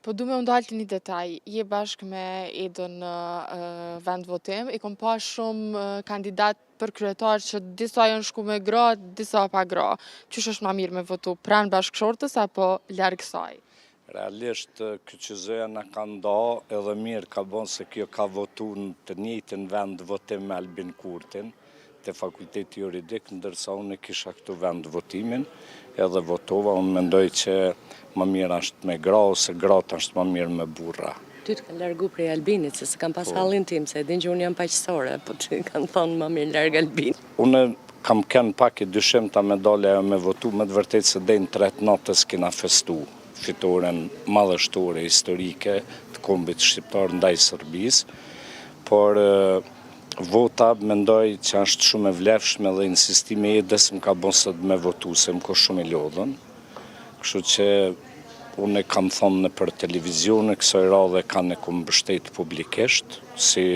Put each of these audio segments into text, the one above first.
Po du me u ndalë te një detaj, je bashkë me Edën në vend votim, i kom pa shumë kandidat për kryetar që disa janë shku me gra, disa pa gra. Qysh është ma mirë me votu, pranë bashkëshortës apo larg saj? Realisht KQZ-ja na ka nda edhe mirë ka bon se kjo ka votu në të njëjtin vend votim me Albin Kurtin te Fakulteti Juridik, ndërsa unë e kisha këtu vend votimin edhe votova, unë mendoj që më mirë është me gra ose gratë është më mirë me burra. Ty të kanë largu prej Albinit, se s'e kanë pas hallin tim, se e din që unë jam paqësore, po ty kanë thonë më mirë larg Albinit. Unë kam kenë pak i dyshimta me dale ajo me votu, me të vërtetë se deri në tre të natës kena festu fitoren madhështore historike të kombit shqiptar ndaj Serbisë, por vota mendoj që është shumë e vlefshme dhe insistimi i Edës më ka bon sot me votu, se më ko shumë i lodhun. Kështu që unë e kam thonë nëpër televizione, kësaj radhe kanë e kom mbështet publikisht, si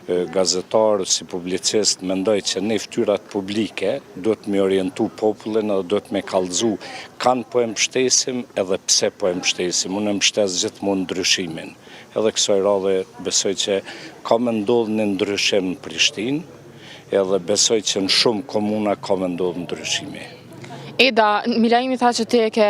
gazetar, si publicist, mendoj që ne ftyrat publike duhet me orientu popullin edhe duhet me kallzu kanë po e mbështesim edhe pse po e mbështesim. Unë e mbështes gjithmonë ndryshimin. Edhe kësaj radhe besoj që ka me ndodhë një ndryshim në Prishtinë, edhe besoj që në shumë komuna ka me ndodhë ndryshimi. Eda, Milaimi tha që ti e ke,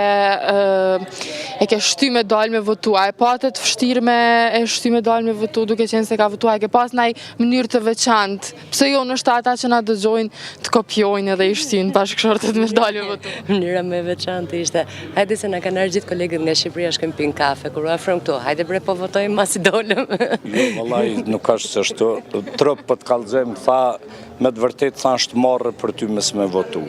e ke shty me dalë me votu, a e pate të vështirë me e shty me dalë me votu, duke qenë se ka votu, a e ke pas naj mënyrë të veçantë? Pse jo ndoshta ata që na dëgjojnë të kopjojnë edhe i shtynë bashkëshortët me dalë me votu? Mënyra më e veçantë ishte, hajde se na kanë ardhur gjithë kolegët nga Shqipëria shkojmë pim kafe, kur u afruam këtu, hajde bre po votojmë masi dolëm. Jo, vallai nuk është ashtu, trop po të kallzojmë, tha, me të vërtetë tha është marre për ty mos me votu.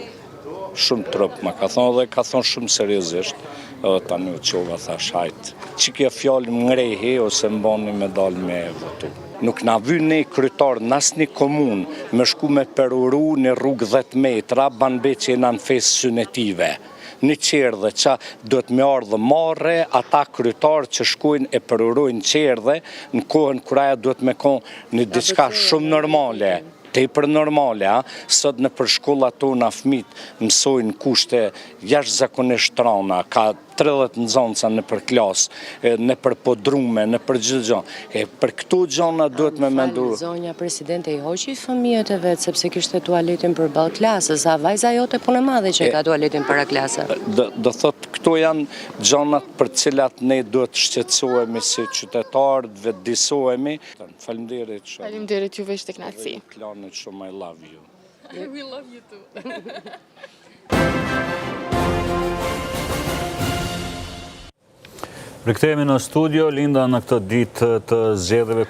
Shumë trop ma ka thonë dhe ka thonë shumë seriozisht, edhe tani u çova thash hajt. Që kjo fjalë më ngrehi ose më bani me dalë me votu. Nuk na vyn ne kryetar në asnjë komunë me shku me përuru një rrugë 10 metra, ban be që jena në festë synetive. Një qerdhe që duhet me ardhë marre ata kryetar që shkojnë e përurojnë qerdhe në kohën kur ajo duhet me kon një diçka shumë normale. Tepër normale, a? Sot nëpër shkollat tona fëmijët mësojnë në kushte jashtëzakonisht të rana, ka 30 nxënësa nëpër klasë, nëpër podrume, nëpër çdo gjë. E për këto gjëra duhet me mendu. Zonja presidente i hoqi fëmijët e vet sepse kishte tualetin përballë klasës, a vajza jote punë e madhe që e ka tualetin para klasës. Do, do thot këto janë gjanat për të cilat ne duhet të shqetësohemi si qytetarë, të vetëdisohemi. Faleminderit shumë. Faleminderit juve ishte kënaqësi. Dhe klanit shumë I love you. We love you too. Rikthehemi në studio, Linda në këtë ditë të zgjedhjeve.